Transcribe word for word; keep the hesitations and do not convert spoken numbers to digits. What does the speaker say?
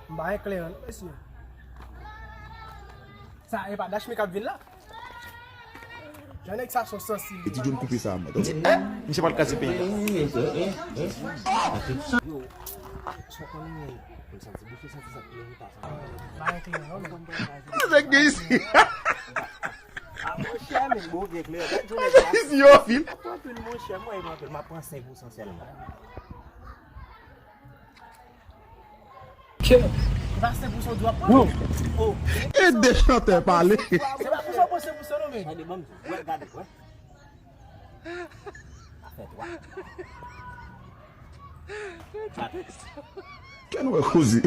M pa gen kleren non mesye. Sa e pa Dashmi k ap vin la? Jan nèg sa son sansib. Eti John koupe sa mwen. Tande. Misye pral kraze peyi a. Yo, sa w konnen, m santi bouche santi sa ki merita sa. M pa gen kleren non men. Nèg gen isi. Ah, monchè, men bon gen kleren. Gad jan nèg sa. Isi yo fil. Anpil monchè, mwen anpil, m ap pran senk pou san sèlman. Se pa senk pou san w di w ap pran. Oh. Ede chantè pale. Se pa pou sa w pran senk pou san non men. Gade, ban m di w. Wè, gade, wè. Sa fè twa. Kat. Ken wè koze.